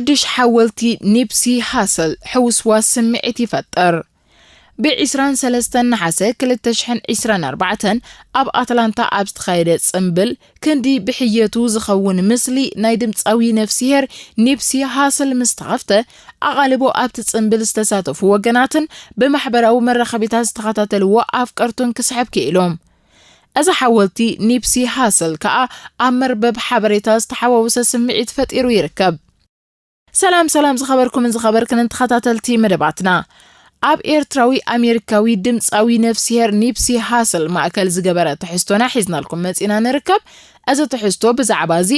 ሓድሽ ሓወልቲ ኒፕሲ ሃስል ሕውስዋስ ስምዒት ይፈጥር። ብ ዕስራን ሰለስተን ነሓሰ ክልተ ሽሕን ዕስራን ኣርባዕተን ኣብ ኣትላንታ ኣብ ዝተኻየደ ጽምብል፣ ክንዲ ብሕየቱ ዝኸውን ምስሊ ናይ ድምጻዊ ነፍስሄር ኒፕሲ ሃስል ምስ ተኸፍተ፣ ኣቓልቦ ኣብቲ ጽምብል ዝተሳተፉ ወገናትን ብማሕበራዊ መራኸቢታት ዝተኸታተልዎ ኣፍቀርቱን ክስሕብ ክኢሎም። እዚ ሓወልቲ ኒፕሲ ሃስል ከኣ ኣብ መርበብ ሓበሬታ ዝተሓዋወሰ ስምዒት ፈጢሩ ይርከብ። ሰላም ሰላም ዝኸበርኩምን ዝኸበርክንን ተኸታተልቲ መደባትና፣ ኣብ ኤርትራዊ ኣሜሪካዊ ድምጻዊ ነፍስሄር ኒፕሲ ሃስል ማእከል ዝገበረ ትሕዝቶና ሒዝናልኩም መጺና ንርከብ። እዚ ትሕዝቶ ብዛዕባ እዚ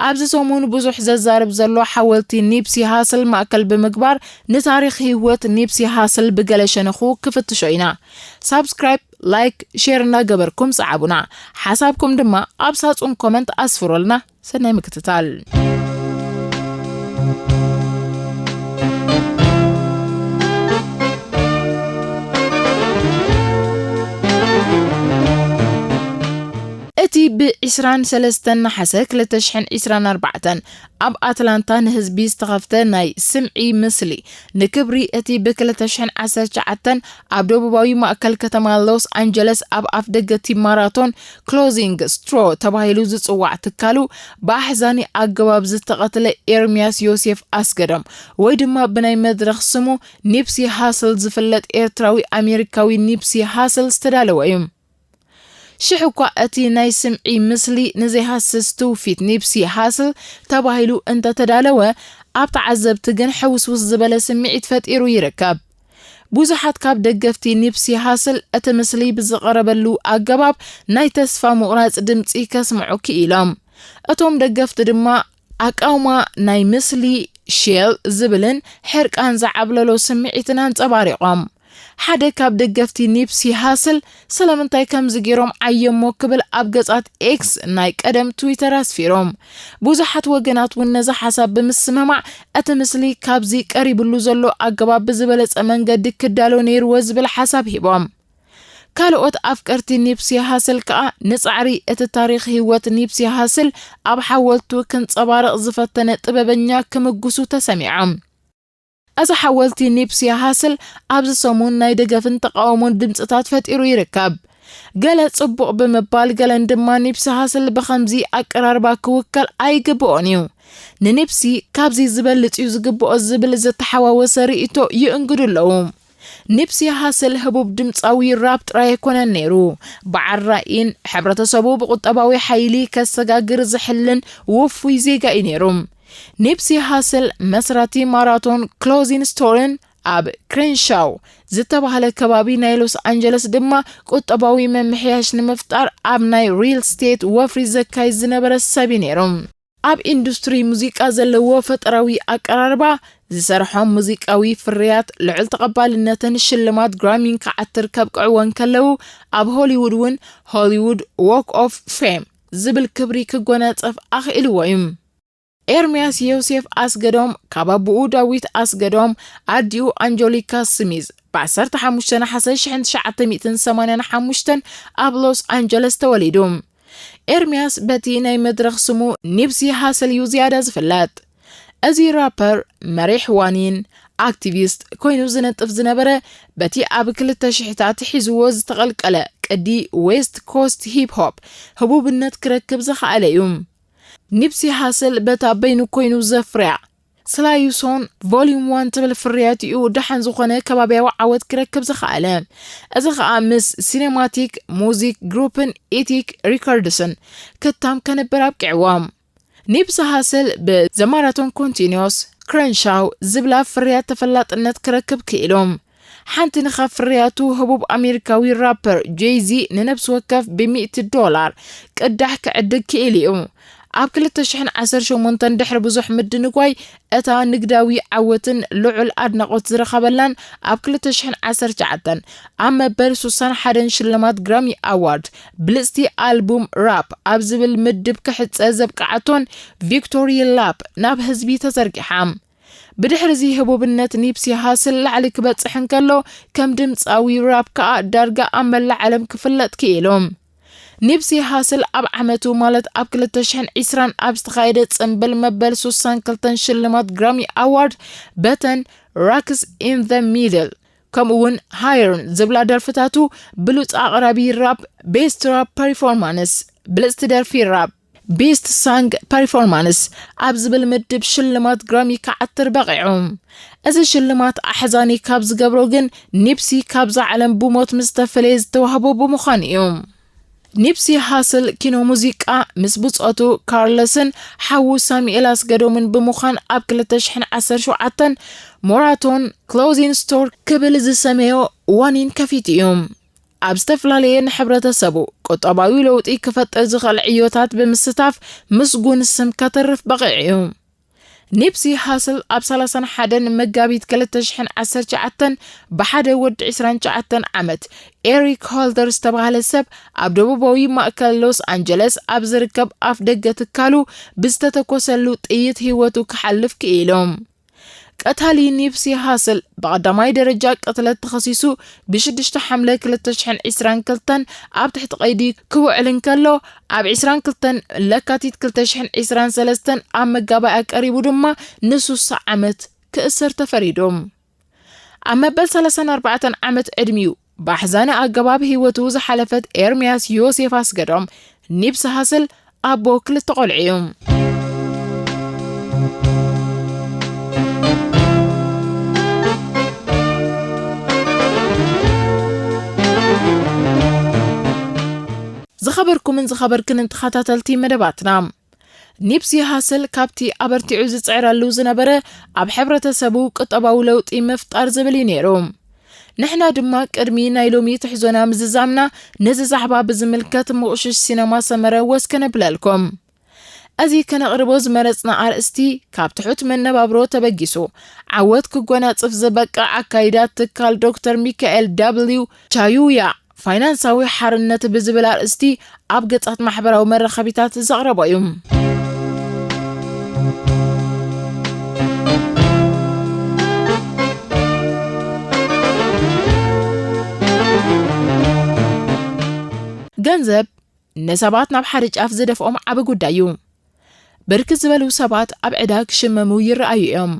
ኣብዚ ሰሙን ብዙሕ ዘዛርብ ዘሎ ሓወልቲ ኒፕሲ ሃስል ማእከል ብምግባር፣ ንታሪኽ ህይወት ኒፕሲ ሃስል ብገለ ሸነኹ ክፍትሾ ኢና። ሳብስክራይብ፣ ላይክ፣ ሼር እናገበርኩም ጸዓቡና። ሓሳብኩም ድማ ኣብ ሳጹን ኮመንት ኣስፍሮልና። ሰናይ ምክትታል። እቲ ብ ዕስራን ሰለስተን ነሓሰ ክልተ ሽሕን ዕስራን ኣርባዕተን ኣብ ኣትላንታ ንህዝቢ ዝተኸፍተ ናይ ስምዒ ምስሊ፣ ንክብሪ እቲ ብ ክልተ ሽሕን ዓሰርተ ትሽዓተን ኣብ ደቡባዊ ማእከል ከተማ ሎስ ኣንጀለስ ኣብ ኣፍደገ እቲ ማራቶን ክሎዚንግ ስትሮ ተባሂሉ ዝጽዋዕ ትካሉ ብኣሕዛኒ ኣገባብ ዝተቐትለ ኤርምያስ ዮሴፍ ኣስገዶም ወይ ድማ ብናይ መድረኽ ስሙ ኒፕሲ ሃስል ዝፍለጥ ኤርትራዊ ኣሜሪካዊ ኒፕሲ ሃስል ዝተዳለወ እዩ። ሽሕ እኳ እቲ ናይ ስምዒ ምስሊ ንዘይሃስስ ትውፊት ኒፕሲ ሃስል ተባሂሉ እንተተዳለወ፣ ኣብ ተዓዘብቲ ግን ሕውስውስ ዝበለ ስምዒት ፈጢሩ ይርከብ። ብዙሓት ካብ ደገፍቲ ኒፕሲ ሃስል እቲ ምስሊ ብዝቐረበሉ ኣገባብ ናይ ተስፋ ምቑራጽ ድምጺ ከስምዑ ክኢሎም። እቶም ደገፍቲ ድማ ኣቃውማ ናይ ምስሊ ሼል ዝብልን ሕርቃን ዝዓብለሎ ስምዒትን ኣንጸባሪቖም። ሓደ ካብ ደገፍቲ ኒፕሲ ሃስል ስለምንታይ ከምዚ ገይሮም ዓየሞ ክብል ኣብ ገጻት ኤክስ፣ ናይ ቀደም ትዊተር፣ ኣስፊሮም። ብዙሓት ወገናት እውን ነዚ ሓሳብ ብምስምማዕ እቲ ምስሊ ካብዚ ቀሪብሉ ዘሎ ኣገባብ ብዝበለጸ መንገዲ ክዳሎ ነይርዎ ዝብል ሓሳብ ሂቦም። ካልኦት ኣፍቀርቲ ኒፕሲ ሃስል ከኣ ንጻዕሪ እቲ ታሪኽ ህይወት ኒፕሲ ሃስል ኣብ ሓወልቱ ክንጸባርቕ ዝፈተነ ጥበበኛ ክምጉሱ ተሰሚዖም። እዚ ሓወልቲ ኒፕሲ ሃስል ኣብዚ ሰሙን ናይ ደገፍን ተቓውሞን ድምጽታት ፈጢሩ ይርከብ። ገለ ጽቡቕ ብምባል፣ ገለን ድማ ኒፕሲ ሃስል ብኸምዚ ኣቀራርባ ክውከል ኣይግብኦን እዩ። ንኒፕሲ ካብዚ ዝበልጽ እዩ ዝግብኦ ዝብል ዝተሓዋወሰ ርእይቶ ይእንግዱ ኣለዉ። ኒፕሲ ሃስል ህቡብ ድምጻዊ ራፕ ጥራይ ኣይኮነን ነይሩ። በዓል ራኢን ሕብረተሰቡ ብቁጠባዊ ሓይሊ ከሰጋግር ዝሕልን ውፉይ ዜጋ እዩ ነይሩ። ኒፕሲ ሃስል መስራቲ ማራቶን ክሎዚን ስቶርን ኣብ ክሬንሻው ዝተባህለ ከባቢ ናይ ሎስ ኣንጀለስ ድማ ቁጠባዊ መምሕያሽ ንምፍጣር ኣብ ናይ ሪል ስቴት ወፍሪ ዘካይድ ዝነበረ ሰብ እዩ ነይሩ። ኣብ ኢንዱስትሪ ሙዚቃ ዘለዎ ፈጠራዊ ኣቀራርባ፣ ዝሰርሖም ሙዚቃዊ ፍርያት ልዑል ተቐባልነትን ሽልማት ግራሚን ክዓትር ከብቅዕዎ እንከለዉ፣ ኣብ ሆሊውድ እውን ሆሊውድ ዎክ ኦፍ ፌም ዝብል ክብሪ ክጎናጸፍ ኣኽኢልዎ እዩ። ኤርምያስ ዮሴፍ ኣስገዶም ካብ ኣቦኡ ዳዊት ኣስገዶም ኣዲኡ ኣንጀሊካ ስሚዝ ብ ዓሰርተ ሓሙሽተ ነሓሰ ሽሕን ትሽዓተ ሚእትን ሰማንያን ሓሙሽተን ኣብ ሎስ ኣንጀለስ ተወሊዱ። ኤርምያስ በቲ ናይ መድረኽ ስሙ ኒፕሲ ሃስል እዩ ዝያዳ ዝፍለጥ። እዚ ራፐር መሪሕ ዋኒን ኣክቲቪስት ኮይኑ ዝነጥፍ ዝነበረ በቲ ኣብ ክልተ ሽሕታት ሒዝዎ ዝተቐልቀለ ቅዲ ዌስት ኮስት ሂፕ ሆፕ ህቡብነት ክረክብ ዝኸኣለ እዩ። ኒፕሲ ሃስል በታ በይኑ ኮይኑ ዘፍርያ ስላዩሶን ቮሊዩም ዋን ትብል ፍርያት እዩ ደሓን ዝኾነ ከባብያዊ ዓወት ክረክብ ዝኸኣለ። እዚ ኸኣ ምስ ሲኔማቲክ ሙዚክ ግሩፕን ኢቲክ ሪከርድስን ክታም ከንብር ኣብቂዕዎም። ኒፕሲ ሃስል ብ ዘ ማራቶን ኮንቲኒዮስ ክረንሻው ዝብላ ፍርያት ተፈላጥነት ክረክብ ክኢሉ። ሓንቲ ንኻብ ፍርያቱ ህቡብ ኣሜሪካዊ ራፐር ጄይ ዚ ንነፍሲ ወከፍ ብሚእቲ ዶላር ቅዳሕ ክዕድግ ክኢሉ እዩ። ኣብ ክልተ ሽሕን ዓሰርተ ሸሞንተን ድሕሪ ብዙሕ ምድንጓይ እታ ንግዳዊ ዓወትን ልዑል ኣድናቖት ዝረኸበላን ኣብ ክልተ ሽሕን ዓሰርተ ትሽዓተን ኣብ መበል ሱሳን ሓደን ሽልማት ግራሚ ኣዋርድ ብልጽቲ ኣልቡም ራፕ ኣብ ዝብል ምድብ ክሕጸ ዘብቅዓቶን ቪክቶሪ ላፕ ናብ ህዝቢ ተዘርጊሓ። ብድሕሪ እዚ ህቡብነት ኒፕሲ ሃስል ላዕሊ ክበጽሕ እንከሎ፣ ከም ድምጻዊ ራፕ ከኣ ዳርጋ ኣብ መላእ ዓለም ክፍለጥ ክኢሉ። ኒፕሲ ሃስል ኣብ ዓመቱ፣ ማለት ኣብ ክልተ ሽሕን ዕስራን ኣብ ዝተኻየደ ጽምብል መበል ሱሳን ክልተን ሽልማት ግራሚ ኣዋርድ፣ በተን ራክስ ኢን ዘ ሚድል ከምኡ እውን ሃየርን ዝብላ ደርፍታቱ ብሉጽ ኣቕራቢ ራፕ፣ ቤስት ራፕ ፐርፎርማንስ፣ ብልጽቲ ደርፊ ራፕ፣ ቤስት ሳንግ ፐርፎርማንስ ኣብ ዝብል ምድብ ሽልማት ግራሚ ክዓትር በቒዑ። እዚ ሽልማት ኣሕዛኒ ካብ ዝገብሮ ግን፣ ኒፕሲ ካብዛ ዓለም ብሞት ምስ ተፈለየ ዝተዋህቦ ብምዃኑ እዩ። ኒፕሲ ሃስል ኪኖ ሙዚቃ ምስ ብጾቱ ካርለስን ሓዉ ሳሙኤል ኣስገዶምን ብምዃን ኣብ ክልተ ሽሕን ዓሰርተ ሸውዓተን ሞራቶን ክሎዚንግ ስቶር ክብል ዝሰመዮ ዋኒን ከፊቱ እዩ። ኣብ ዝተፈላለየ ንሕብረተሰቡ ቁጠባዊ ለውጢ ክፈጥር ዝኽእል ዕዮታት ብምስታፍ ምስጉን ስም ከተርፍ በቒዑ እዩ። ኒፕሲ ሃስል ኣብ ሰላሳን ሓደን መጋቢት ክልተ ሽሕን ዓሰርተ ትሽዓተን ብሓደ ወዲ ዕስራን ትሽዓተን ዓመት ኤሪክ ሆልደር ዝተባህለ ሰብ ኣብ ደቡባዊ ማእከል ሎስ ኣንጀለስ ኣብ ዝርከብ ኣፍ ደገ ትካሉ ብዝተተኮሰሉ ጥይት ህይወቱ ክሓልፍ ክኢሉ። ቀታሊ ኒፕሲ ሃስል ብቐዳማይ ደረጃ ቅትለት ተኸሲሱ ብሽዱሽተ ሓምለ ክልተ ሽሕን ዕስራን ክልተን ኣብ ትሕቲ ቀይዲ ክውዕል እንከሎ፣ ኣብ ዕስራን ክልተን ለካቲት ክልተ ሽሕን ዕስራን ሰለስተን ኣብ መጋባእያ ቀሪቡ ድማ ንሱሳ ዓመት ክእሰር ተፈሪዱ። ኣብ መበል ሰላሳን ኣርባዕተን ዓመት ዕድሚኡ ብኣሕዛኒ ኣገባብ ህይወቱ ዝሓለፈት ኤርምያስ ዮሴፍ ኣስገዶም፣ ኒፕሲ ሃስል ኣቦ ክልተ ቆልዑ እዩ። ዝኸበርኩምን ዝኸበርክንን ተኸታተልቲ መደባትና፣ ኒፕሲ ሃስል ካብቲ ኣበርቲዑ ዝጽዕረሉ ዝነበረ ኣብ ሕብረተሰቡ ቁጠባዊ ለውጢ ምፍጣር ዝብል እዩ ነይሩ። ንሕና ድማ ቅድሚ ናይ ሎሚ ትሕዞና ምዝዛምና፣ ነዚ ዛዕባ ብዝምልከት ምቑሽሽ ሲነማ ሰመረ ወስ ከነብለልኩም። እዚ ከነቕርቦ ዝመረጽና ኣርእስቲ፣ ካብ ትሑት መነባብሮ ተበጊሱ ዓወት ክጎናጽፍ ዝበቅዕ ኣካይዳ ትካል ዶክተር ሚካኤል ደብልዩ ቻዩያ፣ ፋይናንሳዊ ሓርነት ብዝብል ኣርእስቲ ኣብ ገጻት ማሕበራዊ መራኸቢታት ዘቕረቦ እዩ። ገንዘብ ንሰባት ናብ ሓደ ጫፍ ዝደፍኦም ዓቢ ጉዳይ እዩ። ብርክት ዝበሉ ሰባት ኣብ ዕዳ ክሽመሙ ይረኣዩ እዮም።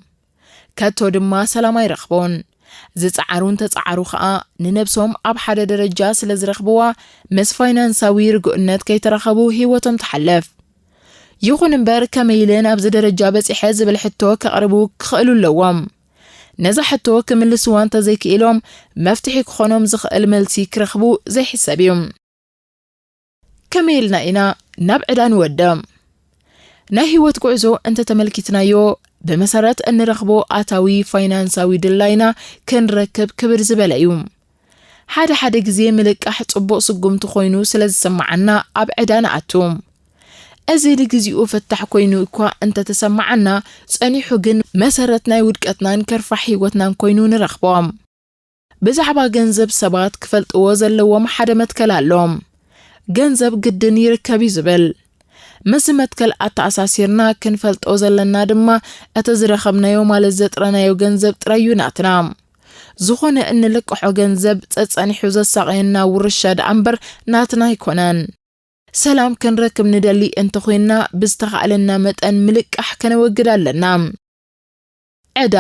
ከቶ ድማ ሰላም ኣይረኽቡን። ዝጸዓሩን ተጸዓሩ ኸኣ ንነብሶም ኣብ ሓደ ደረጃ ስለ ዝረኽብዋ፣ ምስ ፋይናንሳዊ ርጉእነት ከይተራኸቡ ህይወቶም ትሓልፍ። ይኹን እምበር፣ ከመይ ኢለ ናብዚ ደረጃ በጺሐ ዝብል ሕቶ ከቕርቡ ክኽእሉ ኣለዎም። ነዛ ሕቶ ክምልስዋ እንተዘይክኢሎም፣ መፍትሒ ክኾኖም ዝኽእል መልሲ ክረኽቡ ዘይሕሰብ እዩ። ከመይ ኢልና ኢና ናብ ዕዳ ንወድቕ? ናይ ህይወት ጉዕዞ እንተተመልኪትናዮ፣ ብመሰረት እንረኽቦ ኣታዊ ፋይናንሳዊ ድላይና ክንረክብ ክብር ዝበለ እዩ። ሓደ ሓደ ግዜ ምልቃሕ ጽቡቕ ስጉምቲ ኮይኑ ስለ ዝስምዓና ኣብ ዕዳ ንኣቱ። እዚ ንግዚኡ ፍታሕ ኮይኑ እኳ እንተተሰምዓና፣ ጸኒሑ ግን መሰረት ናይ ውድቀትናን ከርፋሕ ህይወትናን ኮይኑ ንረኽቦ። ብዛዕባ ገንዘብ ሰባት ክፈልጥዎ ዘለዎም ሓደ መትከል ኣሎ። ገንዘብ ግድን ይርከብ እዩ ዝብል። ምስዚ መትከል ኣተኣሳሲርና ክንፈልጦ ዘለና ድማ፣ እቲ ዝረኸብናዮ ማለት ዘጥረናዮ ገንዘብ ጥራይ እዩ ናትና። ዝኾነ እንልቅሖ ገንዘብ ጸጸኒሑ ዘሳቕየና ውርሻ ደኣ እምበር ናትና ኣይኮነን። ሰላም ክንረክብ ንደሊ እንተኾይንና፣ ብዝተኻእለና መጠን ምልቃሕ ከነወግድ ኣለና። ዕዳ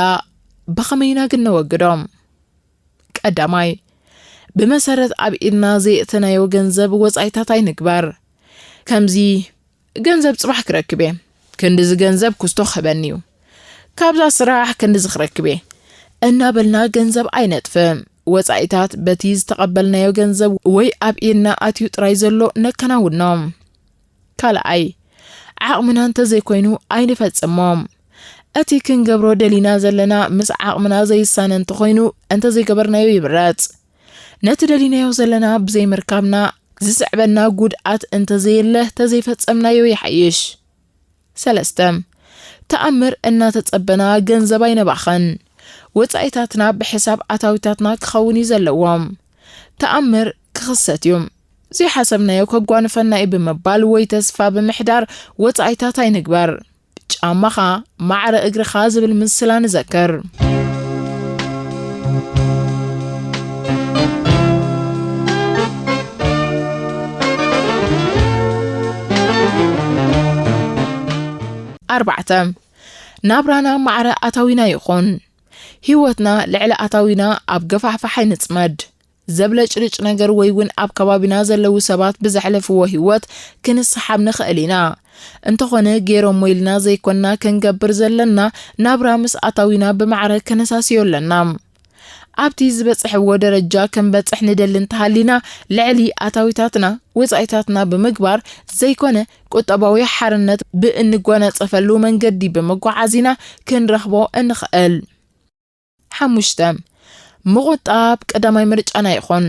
ብኸመይ ኢና ግን ነወግዶ? ቀዳማይ፣ ብመሰረት ኣብ ኢድና ዘየእተናዮ ገንዘብ ወጻኢታት ኣይንግበር። ከምዚ፣ "ገንዘብ ጽባሕ ክረክብ እየ፣ ክንድዚ ገንዘብ ክስቶ ክህበኒ እዩ፣ ካብዛ ስራሕ ክንድዚ ክረክብ እየ" እናበልና ገንዘብ ኣይነጥፍእ። ወጻኢታት በቲ ዝተቐበልናዮ ገንዘብ ወይ ኣብ ኢድና ኣትዩ ጥራይ ዘሎ ነከናውኖ። ካልኣይ፣ ዓቕምና እንተዘይኮይኑ ኣይንፈጽሞ። እቲ ክንገብሮ ደሊና ዘለና ምስ ዓቕምና ዘይሳነ እንተኾይኑ፣ እንተዘይገበርናዮ ይምረጽ። ነቲ ደሊናዮ ዘለና ብዘይምርካብና ዝስዕበና ጉድኣት እንተዘየለ፣ ተዘይፈጸምናዮ ይሓይሽ። ሰለስተ፣ ተኣምር እናተጸበና ገንዘብ ኣይነባኸን። ወጻኢታትና ብሕሳብ ኣታዊታትና ክኸውን እዩ ዘለዎ። ተኣምር ክኽሰት እዩ። ዘይሓሰብናዮ ከጓንፈና እዩ ብምባል ወይ ተስፋ ብምሕዳር ወጻኢታት ኣይንግበር። ጫማኻ ማዕረ እግርኻ ዝብል ምስላ ንዘክር። ኣርባዕተ፣ ናብራና ማዕረ ኣታዊና ይኹን። ህይወትና ልዕሊ ኣታዊና ኣብ ገፋሕፋሕ ኣይንጽመድ። ዘብለጭልጭ ነገር ወይ እውን ኣብ ከባቢና ዘለዉ ሰባት ብዘሕለፍዎ ህይወት ክንሰሓብ ንኽእል ኢና። እንተኾነ ገይሮሞ ኢልና ዘይኮንና ክንገብር ዘለና ናብራ ምስ ኣታዊና ብማዕረ ከነሳስዮ ኣለና። ኣብቲ ዝበጽሕዎ ደረጃ ክንበጽሕ ንደሊ እንተሃሊና ልዕሊ ኣታዊታትና ወጻኢታትና ብምግባር ዘይኮነ ቁጠባዊ ሓርነት ብእንጓነጸፈሉ መንገዲ ብምጓዓዝ ኢና ክንረኽቦ እንኽእል። ሓሙሽተ፣ ምቑጣብ ቀዳማይ ምርጫና ይኹን።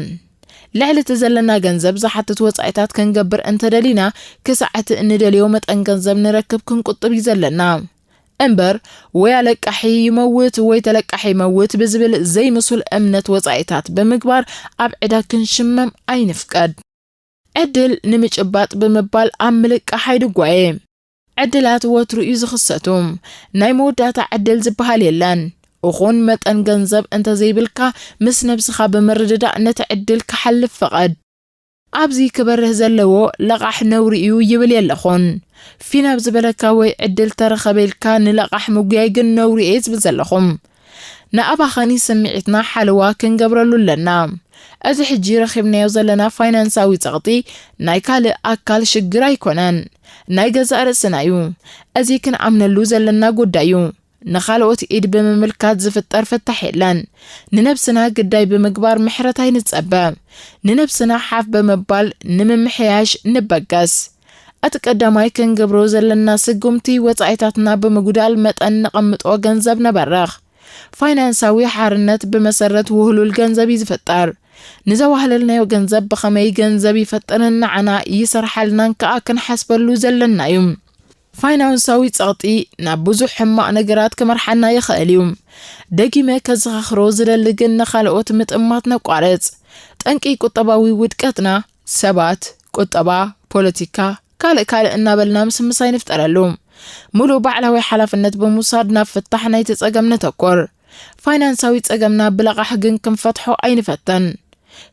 ልዕሊ እቲ ዘለና ገንዘብ ዝሓትት ወጻኢታት ክንገብር እንተደሊና ክሳዕ እቲ እንደልዮ መጠን ገንዘብ ንረክብ ክንቁጥብ እዩ ዘለና። እምበር ወይ ኣለቃሒ ይመውት ወይ ተለቃሒ ይመውት ብዝብል ዘይምሱል እምነት ወጻኢታት ብምግባር ኣብ ዕዳ ክንሽመም ኣይንፍቀድ። ዕድል ንምጭባጥ ብምባል ኣብ ምልቃሕ ኣይንጓየ። ዕድላት ወትሩ እዩ ዝኽሰቱ። ናይ መወዳእታ ዕድል ዝበሃል የለን። እኹን መጠን ገንዘብ እንተዘይብልካ ምስ ነብስኻ ብምርድዳእ ነቲ ዕድል ክሓልፍ ፍቐድ። ኣብዚ ክበርህ ዘለዎ ለቓሕ ነውሪ እዩ ይብል የለኹን። ፊን ኣብ ዝበለካ ወይ ዕድል ተረኸበ ኢልካ ንለቓሕ ምጉያይ ግን ነውሪ እየ ዝብል ዘለኹም። ንኣባኸኒ ስምዒትና ሓለዋ ክንገብረሉ ኣለና። እዚ ሕጂ ረኺብናዮ ዘለና ፋይናንሳዊ ጸቕጢ ናይ ካልእ ኣካል ሽግር ኣይኮነን፣ ናይ ገዛእ ርእስና እዩ። እዚ ክንኣምነሉ ዘለና ጉዳይ እዩ። ንኻልኦት ኢድ ብምምልካት ዝፍጠር ፍታሕ የለን። ንነብስና ግዳይ ብምግባር ምሕረት ኣይንጸበ። ንነብስና ሓፍ ብምባል ንምምሕያሽ ንበገስ። እቲ ቀዳማይ ክንገብሮ ዘለና ስጉምቲ ወጻኢታትና ብምጉዳል መጠን ነቐምጦ ገንዘብ ነበርኽ። ፋይናንሳዊ ሓርነት ብመሰረት ውህሉል ገንዘብ እዩ ዝፍጠር። ንዘዋህለልናዮ ገንዘብ ብኸመይ ገንዘብ ይፈጥርን ንዓና ይሰርሓልናን ከኣ ክንሓስበሉ ዘለና እዩ። ፋይናንሳዊ ጸቕጢ ናብ ብዙሕ ሕማቕ ነገራት ክመርሓና ይኽእል እዩ። ደጊመ ከዘኻኽሮ ዝደሊ ግን ንኻልኦት ምጥማት ነቋርጽ። ጠንቂ ቁጠባዊ ውድቀትና ሰባት፣ ቁጠባ፣ ፖለቲካ፣ ካልእ ካልእ እናበልና ምስምስ ኣይንፍጠረሉ። ሙሉእ ባዕላዊ ሓላፍነት ብምውሳድ ናብ ፍታሕ ናይቲ ጸገም ነተኩር። ፋይናንሳዊ ጸገምና ብለቓሕ ግን ክንፈትሖ ኣይንፈትን።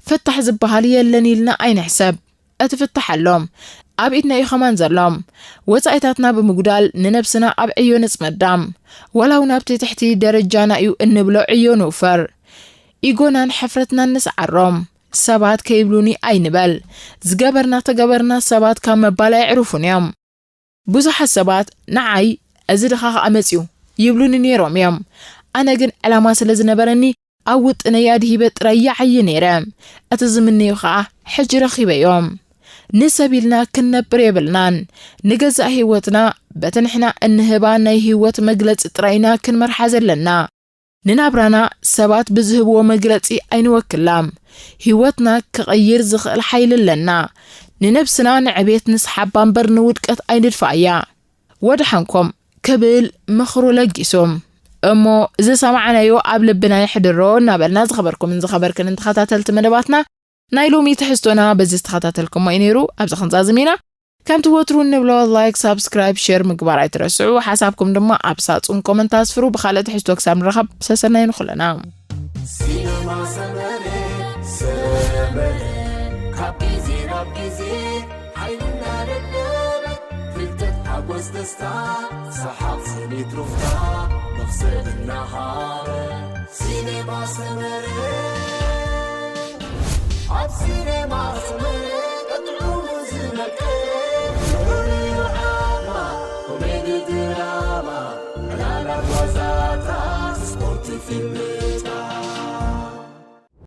ፍታሕ ዝበሃል የለን ኢልና ኣይንሕሰብ። እቲ ፍታሕ ኣሎ። ኣብ ኢድና እዩ ከማን ዘሎ። ወጻኢታትና ብምጉዳል ንነብስና ኣብ ዕዮ ንጽመዳ። ወላ እውን ኣብቲ ትሕቲ ደረጃና እዩ እንብሎ ዕዮ ንውፈር። ኢጎናን ሕፍረትናን ንስዓሮም። ሰባት ከይብሉኒ ኣይንበል። ዝገበርና ተገበርና ሰባት ካብ ምባል ኣየዕርፉን እዮም። ብዙሓት ሰባት ንዓይ "እዚ ድኻ ከኣ መጺኡ" ይብሉኒ ነይሮም እዮም። ኣነ ግን ዕላማ ስለ ዝነበረኒ ኣብ ውጥነይ ኣድሂበ ጥራይ ይዓዪ ነይረ። እቲ ዝምነዮ ከኣ ሕጂ ረኺበዮ። ንሰብ ኢልና ክንነብር የብልናን። ንገዛእ ህይወትና በቲ ንሕና እንህባ ናይ ህይወት መግለጺ ጥራይ ኢና ክንመርሓ ዘለና። ንናብራና ሰባት ብዝህብዎ መግለጺ ኣይንወክላ። ህይወትና ክቕይር ዝኽእል ሓይሊ ኣለና። ንነብስና ንዕቤት ንስሓባ እምበር ንውድቀት ኣይንድፍኣያ። ወድሓንኩም ክብል ምኽሩ ለጊሱ። እሞ ዝሰማዕናዮ ኣብ ልብና የሕድሮ እናበልና ዝኸበርኩምን ዝኸበርክንን ተኸታተልቲ መደባትና ናይ ሎሚ ትሕዝቶና በዚ ዝተኸታተልኩሞ እዩ ነይሩ። ኣብዚ ክንዛዝም ኢና። ከምቲ ወትሩ እንብሎ ላይክ፣ ሳብስክራይብ፣ ሼር ምግባር ኣይትረስዑ። ሓሳብኩም ድማ ኣብ ሳጹን ኮመንት ኣስፍሩ። ብኻልእ ትሕዝቶ ክሳብ ንራኸብ ሰሰናዩ ንኹልና። ሲነማ ሰመረ፣ ሰመረ፣ ካብ ግዜ ናብ ግዜ ሓይልና ደደበ፣ ፍልጠት ሓጎስ ደስታ፣ ሰሓቕ ስኒት ሩፍታ፣ መኽሰብ እናሃበ። ሲኔማ ሰመረ፣ ኣብ ሲኔማ ሰመረ፣ ጥዑሙ ዝመቀረ፣ ፍሉይ ዓማ፣ ኮሜዲ ድራማ፣ ዕላላት ዋዛታት፣ ስፖርት ፊልም፣